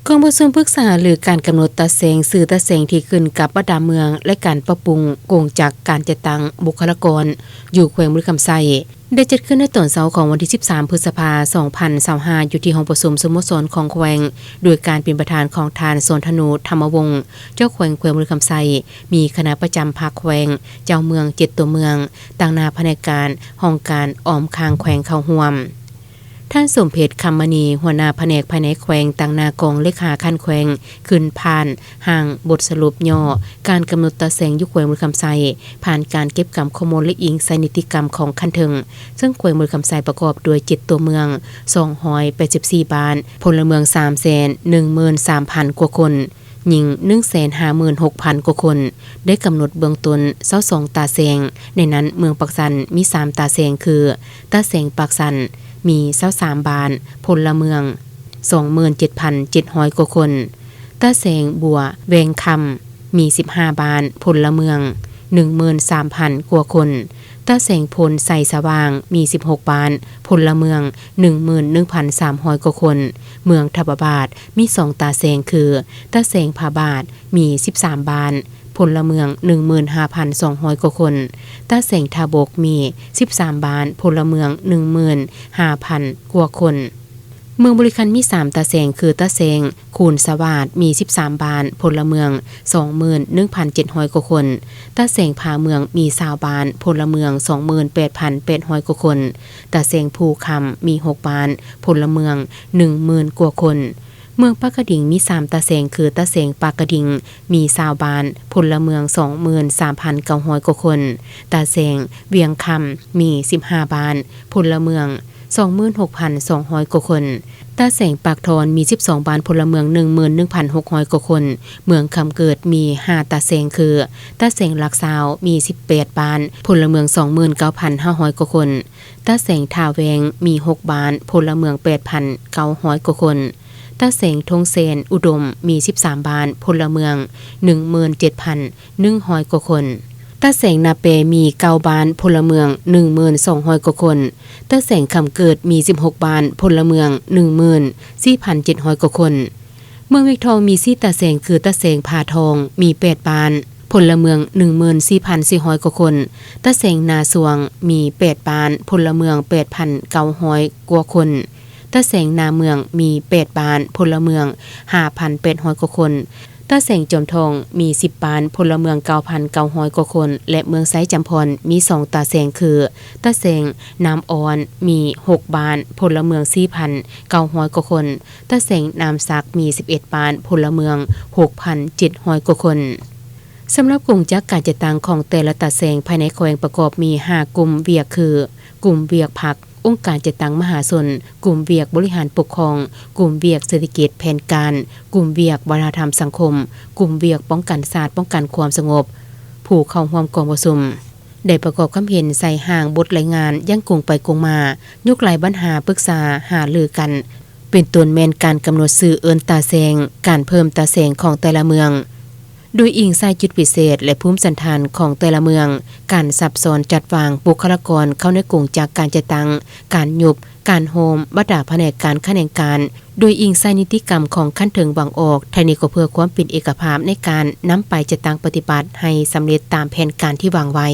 ກອງປະຊຸມປຶກສາຫາລືການກຳນົດຕາແສງ, ຊື່ຕາແສງທີ່ຂຶ້ນກັບບັນດາເມືອງ ແລະ ການປັບປຸງກົງຈັກການຈັດຕັ້ງບຸກຄະລາກອນ ຢູ່ແຂວງບໍລິຄຳໄຊ ໄດ້ຈັດຂຶ້ນໃນຕອນເຊົ້າຂອງວັນທີສິບສາມ ພຶດສະພາ ສອງພັນຊາວຫ້າ ຢູ່ທີ່ຫ້ອງປະຊຸມສະໂມສອນຂອງແຂວງ ໂດຍການເປັນປະທານຂອງທ່ານ ສອນທະນູ ທຳມະວົງ ເຈົ້າແຂວງແຂວງບໍລິຄຳໄຊ, ມີຄະນະປະຈຳພັກແຂວງ, ເຈົ້າເມືອງເຈັດຕົວເມືອງ, ຕາງໜ້າພະແນກການ, ຫ້ອງການອ້ອມຂ້າງແຂວງເຂົ້າຮ່ວມ. ທ່ານ ສົມເພັດ ຄຳມະນີ ຫົວໜ້າພະແນກພາຍໃນແຂວງ, ຕາງໜ້າກອງເລຂາຂັ້ນແຂວງ ຂຶ້ນຜ່ານຮ່າງບົດສະຫຼຸບຫຍໍ້ການກຳນົດຕາແສງຢູ່ແຂວງບໍລິຄຳໄຊ ຜ່ານການເກັບກຳຂໍ້ມູນ ແລະ ອີງໃສ່ນິຕິກຳຂອງຂັ້ນເທິງ, ເຊິ່ງແຂວງບໍລິຄຳໄຊປະກອບດ້ວຍເຈັດຕົວເມືອງ, ສອງຮ້ອຍແປດສິບສີ່ບ້ານ, ພົນລະເມືອງ ສາມແສນໜຶ່ງໝື່ນສາມພັນກວ່າຄົນ, ຍິງ ໜຶ່ງແສນຫ້າໝື່ນຫົກພັນກວ່າຄົນ, ໄດ້ກຳນົດເບື້ອງຕົ້ນ ຊາວສອງຕາແສງ, ໃນນັ້ນເມືອງປາກຊັນມີສາມຕາແສງ ຄື ຕາແສງປາກຊັນ ມີຊາວສາມບ້ານ, ພົນລະເມືອງ ສອງໝື່ນເຈັດພັນເຈັດຮ້ອຍກວ່າຄົນ, ຕາແສງບົວແວງຄຳ ມີສິບຫ້າບ້ານ, ພົນລະເມືອງ ໜຶ່ງໝື່ນສາມພັນກວ່າຄົນ, ຕາແສງໂພນໄຊສະຫວ່າງ ມີສິບຫົກບ້ານ, ພົນລະເມືອງ ໜຶ່ງໝື່ນໜຶ່ງພັນສາມຮ້ອຍກວ່າຄົນ, ເມືອງທະບາບາດ ມີສອງຕາແສງ ຄື ຕາແສງພະບາດ ມີສິບສາມບ້ານ, ພົນລະເມືອງ ໜຶ່ງໝື່ນຫ້າພັນສອງຮ້ອຍກວ່າຄົນ, ຕາແສງທ່າບົກ ມີສິບສາມບ້ານ, ພົນລະເມືອງ ໜຶ່ງໝື່ນຫ້າພັນກວ່າຄົນ. ເມືອງບໍລິຄັນມີສາມຕາແສງ ຄື ຕາແສງຄູນສະຫວາດ ມີສິບສາມບ້ານ, ພົນລະເມືອງ ສອງໝື່ນໜຶ່ງພັນເຈັດຮ້ອຍກວ່າຄົນ, ຕາແສງຜາເມືອງ ມີຊາວບ້ານ, ພົນລະເມືອງ ສອງໝື່ນແປດພັນແປດຮ້ອຍກວ່າຄົນ, ຕາແສງພູຄຳ ມີຫົກບ້ານ, ພົນລະເມືອງ ໜຶ່ງໝື່ນກວ່າຄົນ. ເມືອງປາກກະດິງມີສາມຕາແສງ ຄື ຕາແສງປາກກະດິງ ມີຊາວບ້ານ, ພົນລະເມືອງ ສອງໝື່ນສາມພັນເກົ້າຮ້ອຍກວ່າຄົນ, ຕາແສງວຽງຄຳ ມີສິບຫ້າບ້ານ, ພົນລະເມືອງ ສອງໝື່ນຫົກພັນສອງຮ້ອຍກວ່າຄົນ, ຕາແສງປາກທອນ ມີສິບສອງບ້ານ, ພົນລະເມືອງ ໜຶ່ງໝື່ນໜຶ່ງພັນຫົກຮ້ອຍກວ່າຄົນ, ເມືອງຄຳເກີດ ມີຫ້າຕາແສງ ຄື ຕາແສງຫຼັກຊາວ ມີສິບແປດບ້ານ, ພົນລະເມືອງ ສອງໝື່ນເກົ້າພັນຫ້າຮ້ອຍກວ່າຄົນ, ຕາແສງທ່າແວງ ມີຫົກບ້ານ, ພົນລະເມືອງ ແປດພັນເກົ້າຮ້ອຍກວ່າຄົນ, ຕາແສງທົ່ງແສນອຸດົມ ມີສິບສາມບ້ານ, ພົນລະເມືອງ ໜຶ່ງໝື່ນເຈັດພັນໜຶ່ງຮ້ອຍກວ່າຄົນ, ຕາແສງນາແປ ມີເກົ້າບ້ານ, ພົນລະເມືອງ ໜຶ່ງໝື່ນສອງຮ້ອຍກວ່າຄົນ, ຕາແສງຄຳເກີດ ມີສິບຫົກບ້ານ, ພົນລະເມືອງ ໜຶ່ງໝື່ນສີ່ພັນເຈັດຮ້ອຍກວ່າຄົນ. ເມືອງວຽງທອງ ມີສີ່ຕາແສງ ຄື ຕາແສງຜາທອງ ມີແປດບ້ານ, ພົນລະເມືອງ ໜຶ່ງໝື່ນສີ່ພັນສີ່ຮ້ອຍກວ່າຄົນ, ຕາແສງນາຊວງ ມີແປດບ້ານ, ພົນລະເມືອງ ແປດພັນເກົ້າຮ້ອຍກວ່າຄົນ, ຕາແສງນາເມືອງ ມີແປດບ້ານ, ພົນລະເມືອງ ຫ້າພັນແປດຮ້ອຍກວ່າຄົນ, ຕາແສງຈອມທອງ ມີສິບບ້ານ, ພົນລະເມືອງ ເກົ້າພັນເກົ້າຮ້ອຍກວ່າຄົນ ແລະ ເມືອງໄຊຈຳພອນ ມີສອງຕາແສງ ຄື ຕາແສງນ້ຳອ່ອນ ມີຫົກບ້ານ, ພົນລະເມືອງ ສີ່ພັນເກົ້າຮ້ອຍກວ່າຄົນ, ຕາແສງນ້ຳສັກ ມີສິບເອັດບ້ານ, ພົນລະເມືອງ ຫົກພັນເຈັດຮ້ອຍກວ່າຄົນ. ສຳລັບກົງຈັກການຈັດຕັ້ງຂອງແຕ່ລະຕາແສງພາຍໃນແຂວງປະກອບມີຫ້າກຸ່ມວຽກ ຄື ກຸ່ມວຽກພັກ, ອົງການຈັດຕັ້ງມະຫາຊົນ, ກຸ່ມວຽກບໍລິຫານປົກຄອງ, ກຸ່ມວຽກເສດຖະກິດແຜນການ, ກຸ່ມວຽກວັດທະນະທຳສັງຄົມ, ກຸ່ມວຽກປ້ອງກັນຊາດ, ປ້ອງກັນຄວາມສະຫງົບ. ຜູ້ເຂົ້າຮ່ວມກອງປະຊຸມໄດ້ປະກອບຄຳເຫັນໃສ່ຮ່າງບົດລາຍງານຢ່າງກົງໄປກົງມາ, ຍົກລາຍບັນຫາປຶກສາຫາລືກັນ, ເປັນຕົ້ນແມ່ນການກຳນົດຊື່ເອີ້ນຕາແສງ, ການເພີ່ມຕາແສງຂອງແຕ່ລະເມືອງ ໂດຍອີງໃສ່ຈຸດພິເສດ ແລະ ພູມສັນຖານຂອງແຕ່ລະເມືອງ, ການສັບຊ້ອນຈັດວາງບຸກຄະລາກອນເຂົ້າໃນກົງຈັກການຈັດຕັ້ງ, ການຍຸບ, ການໂຮມ, ບັນດາພະແນກການຂະແໜງການ, ໂດຍອີງໃສ່ນິຕິກຳຂອງຂັ້ນເທິງວາງອອກ, ທັງນີ້ກໍເພື່ອຄວາມເປັນເອກະພາບໃນການນຳໄປຈັດຕັ້ງປະຕິບັດໃຫ້ສຳເລັດຕາມແຜນການທີ່ວາງໄວ້.